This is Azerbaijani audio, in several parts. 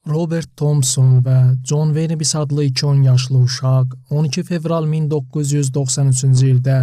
Robert Thompson və John Venables adlı iki 10 yaşlı uşaq 12 fevral 1993-cü ildə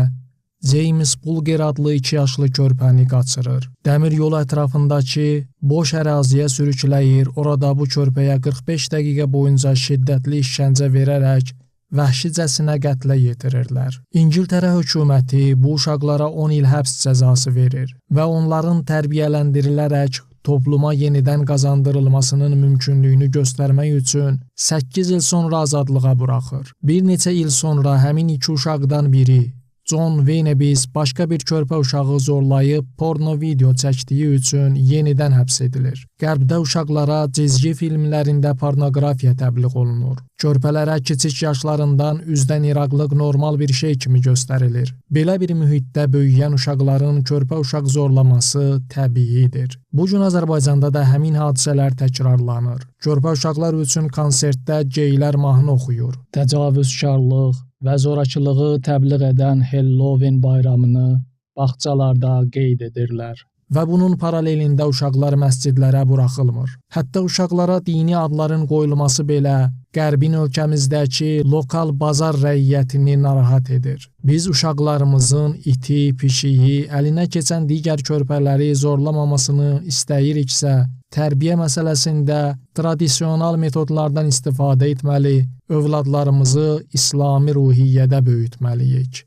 James Bulger adlı 2 yaşlı körpəni qaçırır. Dəmir yolu ətrafındakı boş əraziyə sürükləyir. Orada bu körpəyə 45 dəqiqə boyunca şiddətli işgəncə verərək vəhşicəsinə qətlə yetirirlər. İngiltərə hökuməti bu uşaqlara 10 il həbs cəzası verir və onların tərbiyələndirilərək topluma yenidən qazandırılmasının mümkünlüyünü göstərmək üçün 8 il sonra azadlığa buraxır. Bir neçə il sonra həmin iki uşaqdan biri John Venables başqa bir körpə uşağı zorlayıb porno video çəkdiyi üçün yenidən həbs edilir. Qərbdə uşaqlara cizgi filmlərində pornoqrafiya təbliğ olunur. Körpələrə kiçik yaşlarından üzdən iraqlıq normal bir şey kimi göstərilir. Belə bir mühitdə böyüyən uşaqların körpə uşaq zorlaması təbiidir. Bu gün Azərbaycanda da həmin hadisələr təkrarlanır. Körpə uşaqlar üçün konsertdə geylər mahnı oxuyur. Təcavüzkarlıq və zorakılığı təbliğ edən Halloween bayramını bağçalarda qeyd edirlər. Və bunun paralelində uşaqlar məscidlərə buraxılmır. Hətta uşaqlara dini adların qoyulması belə Qərbin ölkəmizdəki lokal bazar rəiyyətini narahat edir. Biz uşaqlarımızın iti, pişiyi, əlinə keçən digər körpələri zorlamamasını istəyiriksə, tərbiyə məsələsində tradisional metodlardan istifadə etməli, övladlarımızı İslami ruhiyyədə böyütməliyik.